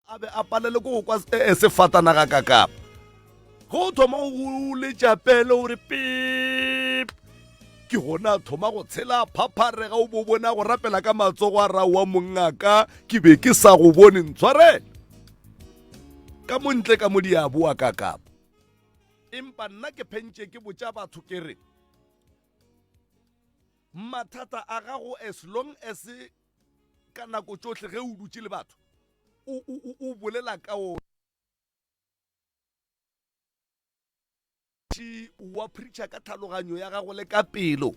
A be a palelwe ke go kwa eh, sefatanaga ka kapa. Ge o thoma go letša pele o re pip, ke gona a thoma go tshela phapharega o bo bona go rapela ka matsogo a ra wa mongaka ke be ke sa go bone ntshwarele ka mo ntle ka mo di a boa ka kapa. Empa nna ke phentše ke botša batho ke re mathata a gago as long as ka nako tšohle ge o dutše le batho o, o, o bolela ka o wa preacher ka tlhaloganyo ya gago le ka pelo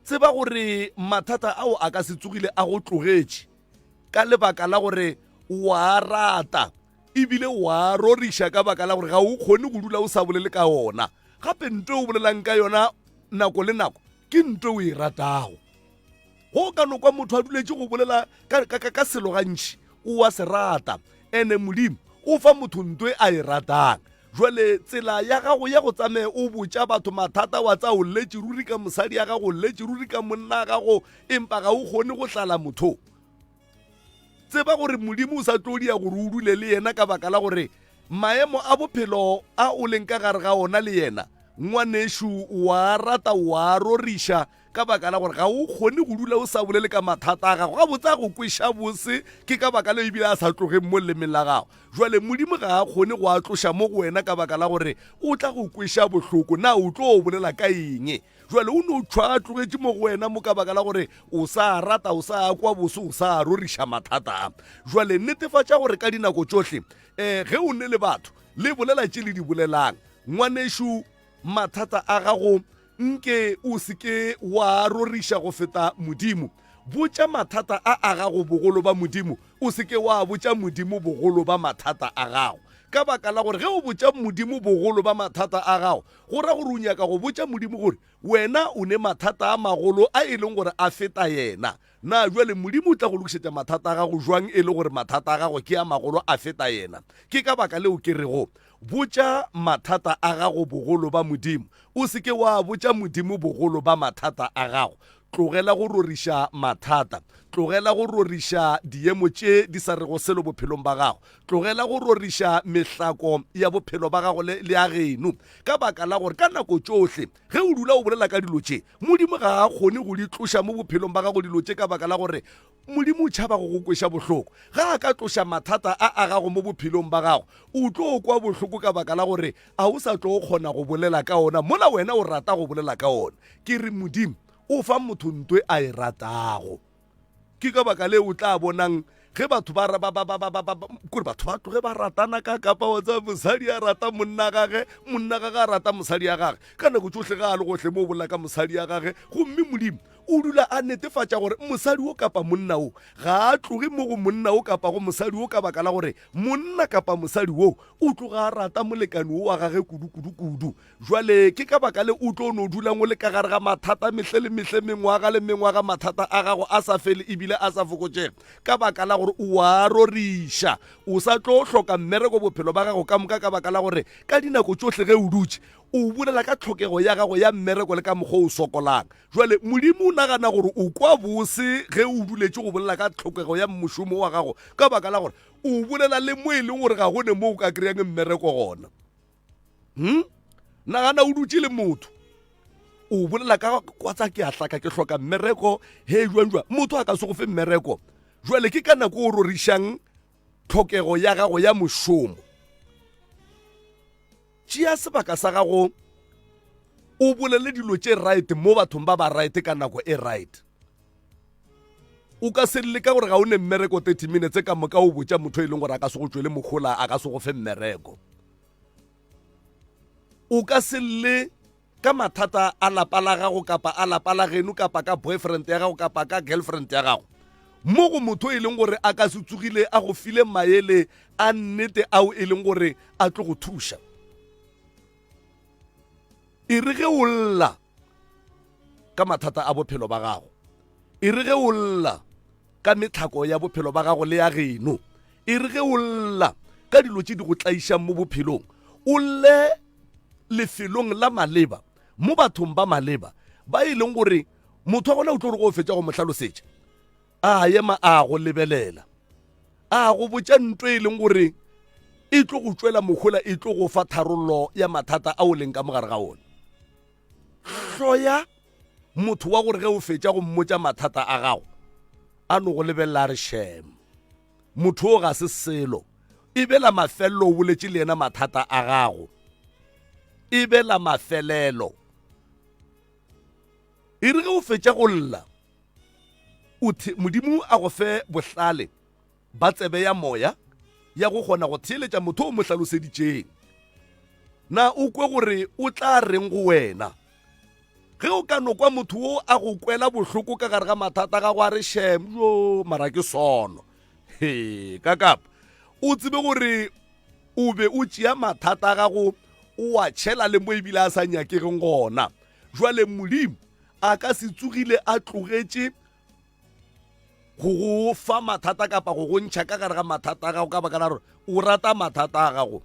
tseba gore mathata ao a ka se tsogile a go tlogetše ka lebaka la gore wa rata ebile wa roriša ka baka la gore ga o kgone go dula o sa bolele ka ona gape nto o bolelang ka yona nako le nako ke nto o e ratago Go ka no kwa motho a duletše go bolela ka, ka, ka, ka selo gantši, o a se rata. Ene Modimo o fa motho nto e a e ratang. Jwale tsela ya gago ya go tsamaye o botša batho mathata wa tsa o lletše ruri ka mosadi ya gago, o lletše ruri ka monna gago, empa ga o kgone go hlala motho. Tseba gore Modimo o sa tlo dia gore o dule le yena ka baka la gore maemo a bophelo a o leng ka gare ga ona le yena, ngwanešu, wa rata wa roriša ka baka la gore ga o kgone go dula o sa bolele ka mathata a gago. Gabotse a go kweša bose, ke ka baka leo ebile a sa tlogeng mo lelemeng la gago. Jwale Modimo ga a kgone go a tloša mo go wena ka baka la gore o tla go kweša bohloko. Na o tlo bolela ka eng? Jwale o no tšhwa a tlogetše mo go wena mo ka baka la gore o sa rata, o sa kwa bose, o sa roriša mathata a. Jwale netefatša gore ka dinako tšohle um ge o ne le batho le bolela tše le di bolelang. Ngwanešu, mathata a gago Nke o se ke wa roriša go feta Modimo. Botša mathata a a gago bogolo ba Modimo, o se ke wa botša Modimo bogolo ba mathata a gago. Ka baka la gore ge o botša Modimo bogolo ba mathata a gago, go ra gore o nyaka go botša Modimo gore wena o ne mathata a magolo a e leng gore a feta yena. Na bjale Modimo o tla go lokišetša mathata a gago jwang e le gore mathata a gago ke a magolo a feta yena? Ke ka baka leo ke rego, Botša mathata a gago bogolo ba Modimo. O se ke wa botša Modimo bogolo ba mathata a gago. Tlogela go roriša mathata. Tlogela go roriša diemo tše di sa rego selo bophelong ba gago. Tlogela go roriša mehlako ya bophelo ba gago le, le ya geno. Ka baka la gore ka nako tšohle ge o dula o bolela ka dilo tše, Modimo ga a kgone go di tloša mo bophelong ba gago dilo tše ka baka la gore Modimo o tšhaba go go kweša bohloko. Ge a ka tloša mathata a a gago mo bophelong ba gago, o tlo kwa bohloko ka baka la gore a o sa tlo kgona go bolela ka ona mola wena o rata go bolela ka ona. Ke re Modimo o fa motho nto e a e ratago. Ke ka baka leo o tla bonang ge batho ba ba ba ba ba ba kore batho ba tloge ba ratana ka kapa wa tseba mosadi a rata monna gage monna gage a rata mosadi ya gage ka nako tsohle ga a le gohle mo o bolela ka mosadi ya gage gomme modimo o dula a netefatša gore mosadi wo kapa monna wo ga a tloge mo go monna wo kapa go mosadi wo ka baka la gore monna kapa mosadi wo o tloga a rata molekane wo wa gage kudu kudu kudu Jwale ke ka baka le o tlo no dulang o le ka gare ga mathata mehle le mehle, mengwaga le mengwaga, mathata a gago a sa fele ebile a sa fokotšege, ka baka la gore o a roriša. O sa tlo hloka mmereko bophelo ba gago ka moka ka baka la gore ka dinako tšohle ge o dutše o bolela ka tlhokego ya gago ya mmereko le ka mokgwa o sokolang. Jwale Modimo o nagana gore o kwa bose ge o duletše go bolela ka tlhokego ya mošomo wa gago ka baka la gore o bolela le mo e leng gore ga go ne mo o ka kry-ang mmereko gona. Hmm? Nagana o dutše le motho o bolela ka kwa tsa ke a hlaka ke hloka mmereko he jwang jwang motho a ka se go fe mmereko jwale ke ka nako o rorišang tlhokego ya gago ya mošomo tšea sebaka sa gago o bolele dilo tše right mo bathong ba ba right ka nako e right o ka se lle ka gore ga o ne mmereko 30 minutes ka moka o botša motho e leng gore a ka se go tšwele mogola a ka se go fe mmereko o ka se lle ka mathata a lapa la gago kapa a lapa la geno kapa ka boyfriend ya gago kapa ka girlfriend ya gago mo go motho e leng gore a ka se tsogile a go file maele a nnete ao e leng gore a tlo go thuša e re ge o lla ka mathata a bophelo ba gago e re ge o lla ka metlhako ya bophelo ba gago le ya geno e re ge o lla ka dilo tše di go tlaišang mo bophelong o lle lefelong la maleba mo bathong ba maleba ba e leng gore motho wa gona o tlo re go fetša go mo hlalosetša a ema a go lebelela. A go botša nto e leng gore e tlo go tšwela mohola, e tlo go fa tharollo ya mathata a o leng ka mogare ga ona. Hloya motho wa gore ge o fetša go mmotša mathata a gago a no go lebelela a re shem. Motho o ga se selo. E be la mafelelo o boletše le yena mathata a gago. E be la mafelelo. E re ge o fetša go lla, o the, Modimo a go fe bohlale ba tsebe ya moya ya go kgona go theeletša motho o mo hlaloseditšeng. Na o kwe gore o tla reng go wena? Ge o ka no kwa motho wo a go kwela bohloko ka gare ga mathata ga go a re shem jo mara ke sono. He, ka kapa o tsebe gore o be o tšea mathata a gago o a tšhela le mo ebile a sa nyakegeng gona. Jwale Modimo a ka se tsogile a tlogetše go go fa mathata kapa go go ntšha ka gare ga mathata a gago ka baka la gore o rata mathata a gago.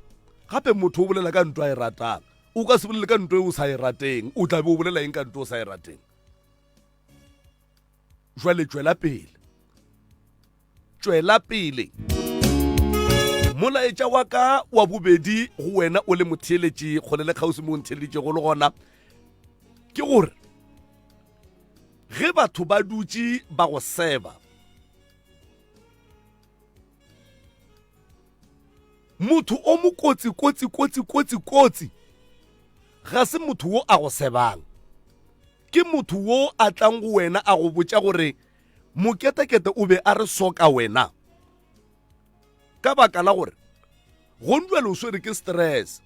Gape motho o bolela ka ntwa e ratang. O ka se bolele ka ntwa e o sa e rateng. O tla be o bolela eng ka ntwa o sa e rateng? Jwale tšwela pele. Tšwela pele. Molaetša wa ka wa bobedi go wena o le motheeletši kgole le kgauswi mo o ntheeleditšego le gona ke gore ge batho ba dutše ba go seba motho o mokotsi kotsi kotsi kotsi kotsi ga se motho wo a go sebang ke motho wo a tlang go wena a go botša gore Moketekete o be a re soka wena ka baka la gore gonjwale o swere ke stress,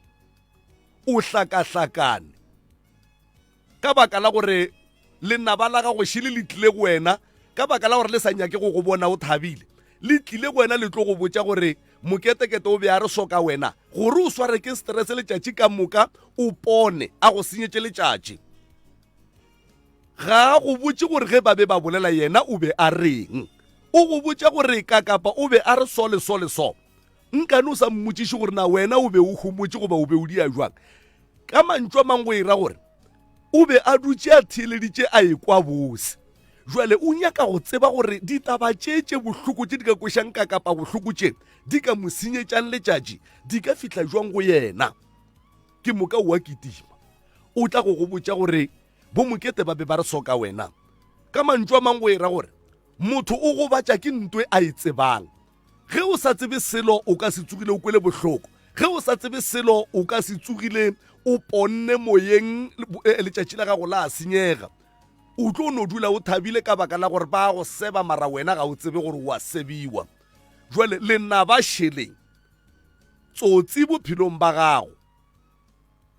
o hlakahlakane ka baka la gore lenaba la gago šele le tlile go wena ka baka la gore le sa nyake go go bona o thabile, le tlile go wena le tlo go botša gore moketekete o be a re soka wena gore o sware ke stress letšatši ka moka o pone a go senyetše letšatši. Ga a go botše gore ge ba be ba bolela yena o be a reng. O go botša gore kakapa o be a re so le so le so. Nkane o sa mmotšiše gore na wena o be o homotše goba o be o dia jwang. Ka mantšu a mang go e ra gore o be a dutše a theeleditše a ekwa bose. Jwale o nyaka go tseba gore ditaba tše tše bohloko tše di ka kwešang kakapa bohloko tše di ka mo senyetšang letšatši di ka fihla jwang go yena. Ke moka o a kitima. O tla go go botša gore Bomokete ba be ba re soka wena. Ka mantšu a mang go e ra gore motho o gobatša ke ntwe a e tsebang. Ge o sa tsebe selo o ka se tsogile o kwele bohloko. Ge o sa tsebe selo o ka se tsogile o ponne moyeng eh, letšatši la gago la senyega. O tlo no dula o thabile ka baka la gore ba go seba mara wena ga o tsebe gore o a sebiwa. Jwale lenaba šeleng tsotsi bophelong ba gago.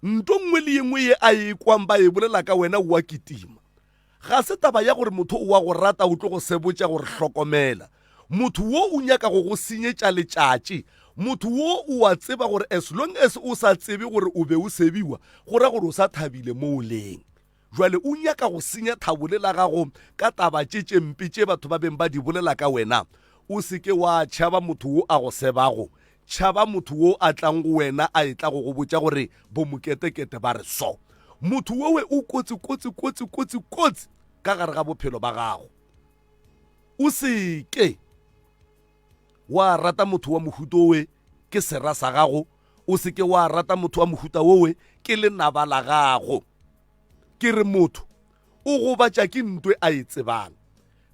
Nto nngwe le ye nngwe ye a e kwang ba e bolela ka wena o a kitima. Ga se taba ya gore motho o a go rata o tlo go sebotša gore hlokomela. Motho wo o nyaka go go senyetša letšatši. Motho wo o a tseba gore as long as o sa tsebe gore o be o sebiwa go ra gore o sa thabile mo o leng. Jwale o nyaka go senya thabo le la gago ka taba tše tše mpe tše batho ba beng ba di bolela ka wena. O se ke wa tšhaba motho wo a go sebago. Tšhaba motho wo a tlang go wena a etla go go botša gore bomoketekete ba re so. Motho wowe o kotsi kotsi kotsi kotsi kotsi ka gare ga bophelo ba gago. O se ke wa rata motho wa mohuta owe ke sera sa gago. O se ke wa rata motho wa mohuta wowe ke lenaba la gago. Ke re motho o gobatša ke ntwe a e tsebang.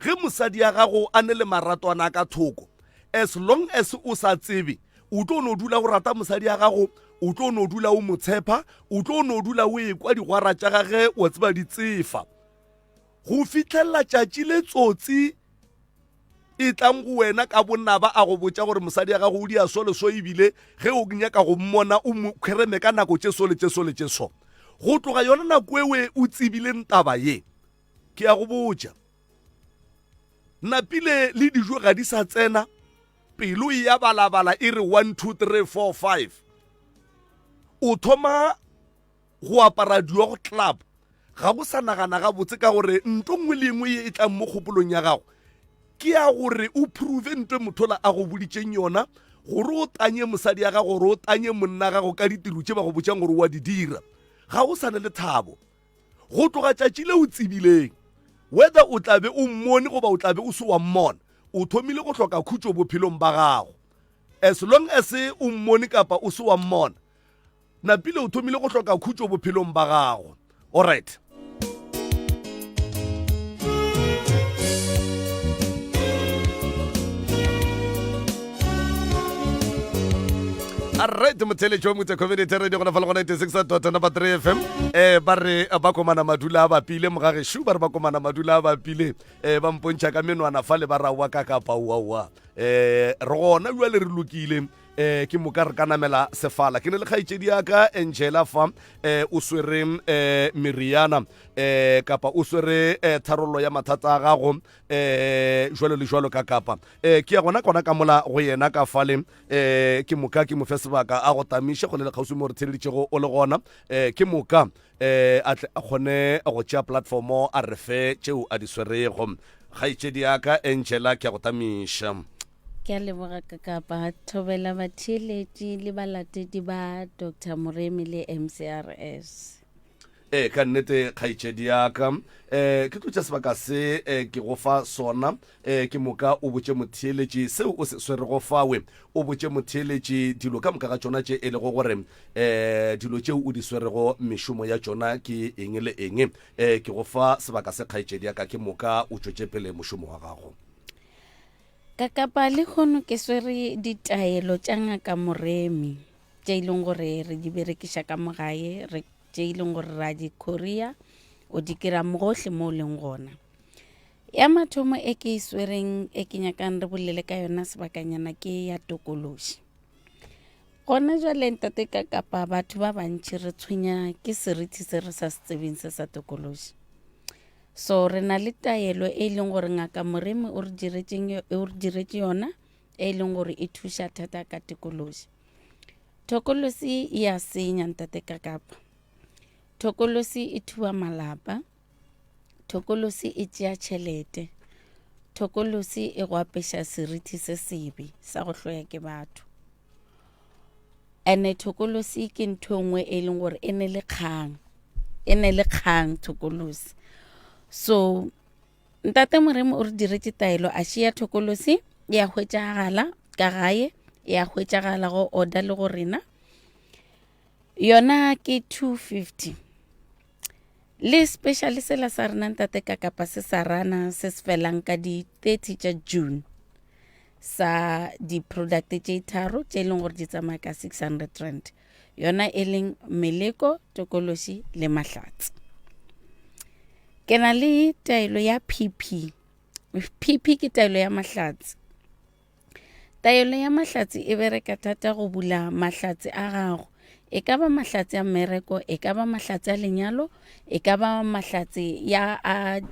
Ge mosadi ya gago a ne le maratwana a ka thoko, as long as o sa tsebe, o tlo no dula o rata mosadi ya gago, o tlo no dula o mo tshepa, o tlo no dula o ekwa digwara tša gage wa tseba di tsefa. Go fihlelela tšatši le tsotsi e tlang go wena ka bonaba a go botša gore mosadi ya gago o dia so le so ebile ge o nyaka go mmona o mo kgereme ka nako tše so le tše so le tše so. Go tloga yona nako ewe o tsebileng taba ye, ke ya go botša napile le dijo ga di sa tsena, pelo e ya balabala e re 1 2 3 4 5. O thoma go apara diogo club ga go sa nagana gabotse ka gore nto nngwe le engwe ye e tlang mo kgopolong ya gago ke ya gore o prove nto e mothola a go boditšeng yona gore o tanye mosadi ya gago gore o tanye monna gago ka ditiro tše ba go botšang gore wa di dira. Ga o sa ne le thabo go tloga tšatši le o tsebileng whether o tla be o mmone goba o tla be o se wa mmona. O thomile go hloka khutšo bophelong ba gago. As long as o mmone kapa o se wa mmona, napile o thomile go hloka khutšo bophelong ba gago. Alright. Alright, motheletši wa Motse Community Radio gona fa le go 96 dot number 3 FM. Eh ba re ba komana madula a bapile mogageshu ba re ba komana madula a bapile eh ba mpontšha ka menwana fa le ba rawa ka kapa wa wa. Eh re gona jwale re lokile eh ke moka re ka namela sefala ke ne le kgaetšedi ya ka Angela fa eh o swere eh meriana eh kapa o swere eh, tharollo ya mathata a gago eh jwalo le jwalo ka kapa eh ke ya gona kona ka mola go yena ka fale eh ke moka ke mo fe sebaka a go tamiše go le le kgauswi mo re theleditšego o le gona eh ke moka eh a tle a kgone go tšea platformo a re fe tšeo a di swerego kgaetšedi ya ka Angela ke ya go tamiša. Ke a leboga Kakapa. Thobela batheeletši le balatedi ba Doctor Moremi le MCRS. Ee, ka nnete kgaetšedi ya ka. E, ke tlo tšea sebaka se e, ke go fa sona. E, ke moka o botše motheeletši seo o se swerego fawe. O botše motheeletši dilo ka moka ga tšona tše e lego gore e, dilo tšeo o di swerego mešomo ya tšona ke eng le eng. E, ke go fa sebaka se kgaetšedi ya ka, ke moka o tšwetše pele mošomo wa gago. Ka kapa lehono ke swere ditaelo tša ngaka Moremi tše e leng gore re di berekiša ka mo gae, re tše e leng gore ra di courier, o di kry-a mo gohle mo o leng gona. Ya mathomo e ke e swereng e ke nyakang re bolele ka yona sebakanyana ke ya tokološi. Gona jwale ntate ka kapa batho ba bantši re tshwenya ke seriti se re sa se tsebeng se sa tokološi. So re na le taelo e leng gore ngaka Moremi o re diretšeng o re diretše yona e leng gore e thuša thata ka tikološi. Thokolosi e a senya ntate ka kapa. Thokolosi e thuba malapa. Thokolosi e tšea tšhelete. Thokolosi e go apeša seriti se sebe sa go hloya ke batho. Ene thokolosi ke ntho e nngwe e leng gore e ne le kgang e ne le kgang thokolosi so ntate moremo o re diretše taelo a šia thokolosi ya hwetšagala ka gae ya hwetšagala go order le go rena yona ke 250 le special sela sa rena ntate ka kapa se sa rana se se felang ka di 30 tša June sa di-product tše tharo tše e leng gore di tsamaya ka 600 rand yona e leng meleko tokološi le mahlatse ke na le taelo ya pp pp ke taelo ya mahlatse Taelo ya mahlatse e bereka thata go bula mahlatse a gago. E ka ba mahlatse a mmereko, e ka ba mahlatse a lenyalo, e ka ba mahlatse ya a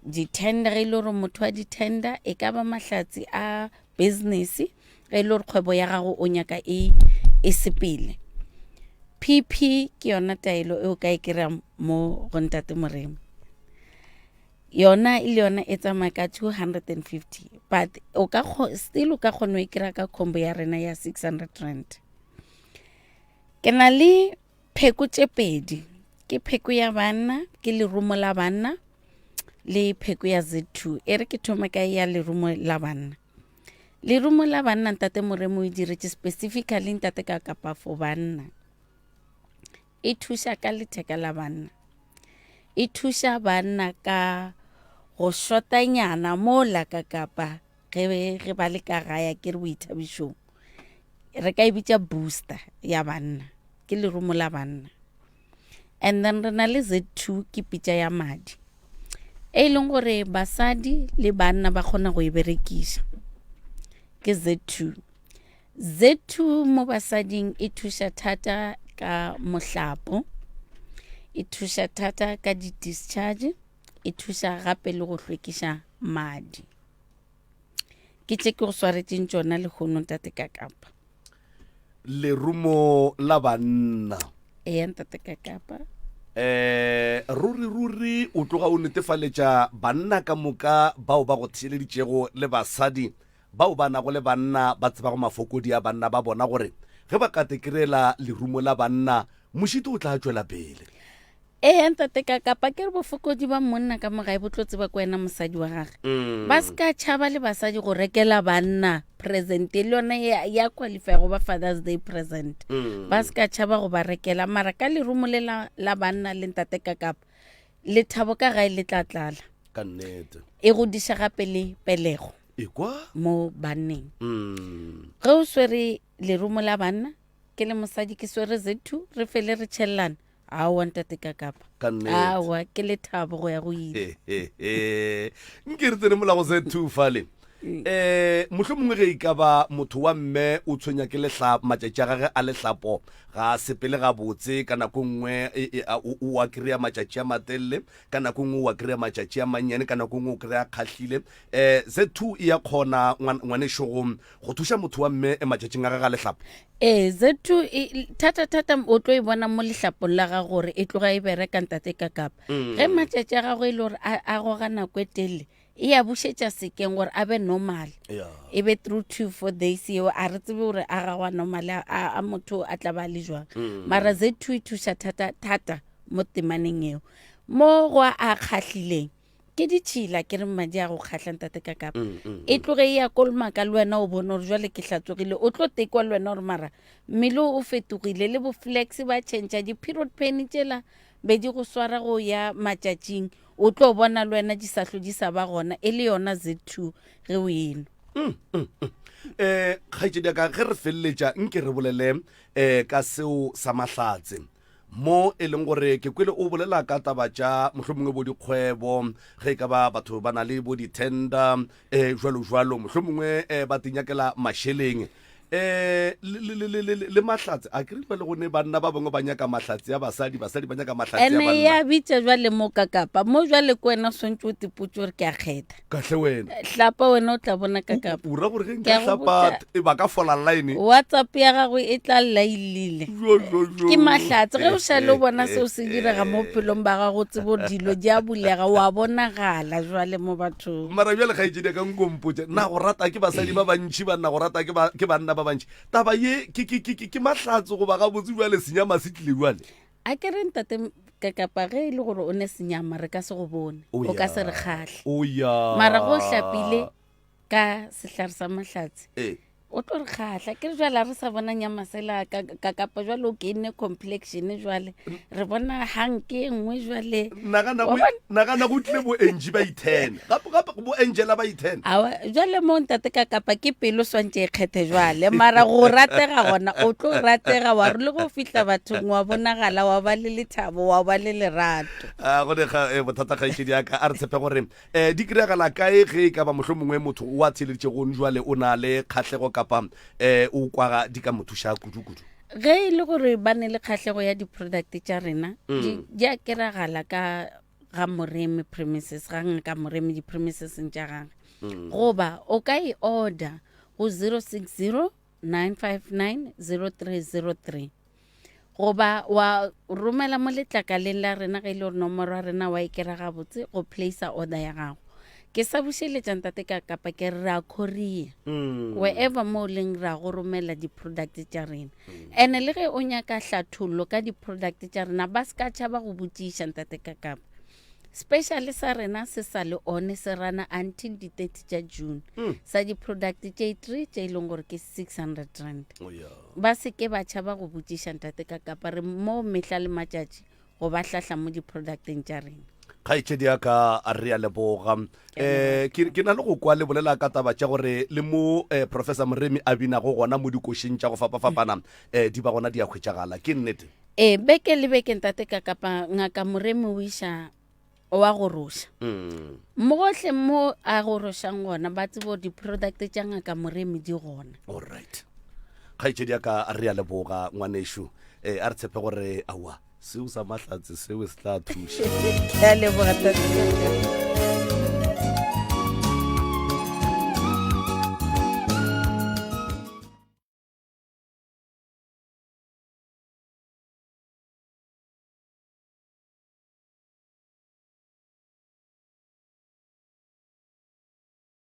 di-tender ge e le gore motho wa di-tender, e ka ba mahlatse a business ge e le gore kgwebo ya gago o nyaka e e sepele. PP ke yona taelo e o ka e kry-a mo go Ntate Moremi. Yona e le yona e tsamaya ka 250 but o ka still o ka kgona go e kry-a ka combo ya rena ya 600 rand. Ke na le pheko tše pedi, ke pheko ya banna, ke lerumo la banna le pheko ya Z2. E re ke thome ka ya lerumo la banna. Lerumo la banna ntate Moremo o e diretše specifically ntate ka kapa for banna. E thuša ka letheka la banna. E thuša banna ka go šotanyana mola ka kapa ge ge ba le ka gae ke re boithabišong. Re ka e bitša booster ya banna, ke lerumo la banna. And then re na le Z2 ke pitša ya madi e leng gore basadi le banna ba kgona go e berekiša, ke Z2. Z2 mo basading e thuša thata ka mohlapo, e thuša thata ka di-discharge, e thuša gape le go hlwekiša madi. Ke tše ke go swaretšeng tšona lehono ntate ka kapa. Lerumo la banna. Eya ntate ka kapa. Eh, ruri ruri o tloga o netefaletša banna ka moka bao ba go theeleditšego le basadi Bao ba nago le banna ba tsebago mafokodi a banna ba bona gore ge ba ka tekerela lerumo la banna, mošito o tla tšwela pele. Ee, ntate ka kapa ke re bofokodi ba monna ka mo gae bo tlo tseba ko wena mosadi wa gage. Mm. Ba se ka tšhaba le basadi go rekela banna present le yona ya, ya qualify go ba Father's Day present. Mm. Ba se ka tšhaba go ba rekela mara ka lerumo le la, la banna le ntate ka kapa lethabo ka gae le tla tlala. Ka nnete. E godiša gape le pelego. Ekwa? Mo banneng. Mm. Ge o swere lerumo la banna ke le mosadi ke swere Z2 re fele re tšhelelana Aowa ntate Kakapa. Ka nnete. Aowa ke lethabo go ya go ile. Nke re tsene mola go Z2 fale. Eh mohlomongwe ge e ka ba motho wa mme o tshwenya ke lehla matšatši a gage a lehlapo ga a sepele gabotse ka nako nngwe e, e, a, o, o a kry-a matšatši a matelele ka nako nngwe o a kry-a matšatši a mannyane ka nako nngwe o kry-a kgahlile eh Z2 e ya kgona ngwanešo go go thuša motho wa mme matšatšing a gage a lehlapo Ee, Z2 e, thata-thata o tlo e bona mo lehlapong la gago gore e tloga e bereka ntate ka kapa. Mm. Ge matšatši a gago e le gore a, a goga nako e telele, e a bušetša sekeng gore a be normal. Yeah. E be through 2 4 days eo a re tsebe gore a gago a normal a, a, a motho a tla ba le jwang. Mm. Mara Z2 e thuša thata thata mo temaneng eo. Mo go a a kgahlileng ke ditšhila ke re madi a go kgahla ntate ka kapa mm, mm, e mm. tloge e ya kolomaka le wena o bone gore jale ke hlatsogile o tlo tekwa le wena gore mara mmele o fetogile le boflex ba change di-period pain tšela be di go swara go ya matšatšing o tlo bona le wena di sa hlo di sa ba gona e le yona z two ge o eno um kgaetšedi ka ge re feleletša nke re bolele um ka seo sa mahlatse Mo e leng gore ke kwele o bolela ka taba tša mohlomongwe bo dikgwebo, ge e ka ba batho ba na le bo di-tender um jwalo jwalo, mohlomongwe um ba tinyakela mašeleng um le mahlatse. A ke re jwale go ne banna ba bangwe ba nyaka mahlatse ya basadi, basadi ba nyaka mahlatse ya Ene banna. ya bitša jwale mo ka kapa mo jwale ke wena o swantše o tipotše gore ke a kgetha. Kahle wena. Hlapa wena o tla bona ka kapa. O ra gore ge Ke nka a go hlapa botša. e ba ka fola line? WhatsApp ya gago e tla lla e llile. Jo, jo, jo. Ke mahlatse ge o šale o bona seo se direga mo bophelong ba gago o tsebe gore dilo di a bulega wa bonagala jwale mo bathong. Mara bjale kgaetšedi ya ka nko mpotše, na go rata ke basadi ba bantši banna go rata ke ba ke banna ba bantši? Taba ye ke ke ke ke ke mahlatse goba gabotse bjale senyama se tlile bjale? A ke re ntate Kakapa ge e le gore o ne senyama re ka se go bone O o ka se ya. re kgahle O ya. mara go hlapile ka sehlare sa mahlatse Ee. o tlo re kgahla ke re jwale a re sa bona nyama sela ka Kakapa jwale o gainne complexion jwale re bona hanke e nngwe jwale Nagana Wa go bona? nagana go tlile bo Angie ba ithene. Gape gape bo Angela ba ithene. Awa, jwale mo ntate ka kapa ke pelo swantše e kgethe jwale mara go ratega gona o tlo ratega wa re le go fihla bathong wa bonagala wa ba le lethabo wa ba le lerato a go ne ga eh, bothata kgaetšedi ya ka a re tshepe gore um di kry-agala kae ge e ka ba mohlho mongwe motho o a theeleditšego jwale o na le kgahlego kapa um o kwaga di ka mo thuša kudu-kudu ge e le gore ba ne le kgahlego ya di-product tša rena di di a keragala ka ga moremi premises ga ngaka moremi di-premiseseng tša gage mm. goba o ka e order go 060 959 0303 goba wa romela mo letlakaleng la rena ge e le gore nomoro ya rena wa e kera gabotse go placer order ya gago ke sa bušeletša ntate ka kapa ke re ra courier mm. wherever mo o leng ra go romela di-product tša rena mm. and le ge o nyaka hlathollo ka di-product tša rena ba se ka tšhaba go botšiša ntate ka kapa special sa rena se sa le one se rana until di-30 tša june mm. sa di-product tše three tše e leng gore ke 600 rand oh, yeah. ba se ke ba tšhaba go botšiša ntate ka kapa re mo mehla le matšatši go ba hlahla mo di-producteng tša rena. Kgaetšedi ya ka re a leboga. Um ke na le go kwa le bolela ka taba tša gore le mo um Professor Moremi a binago gona mo dikošeng tša go fapafapana um di ba gona di a hwetšagala. Ke nnete? Ee, beke le beke ntate ka kapa ngaka Moremi o iša wa goroša. Mogohle mo a gorošang gona ba tsebo di-product tša ngaka Moremi di gona. All right. Kgaetšedi ya ka re a leboga ngwanešu. Um a re tshepe gore aowa seo sa mahlatse seo se tla thuša. Ke a leboga tate.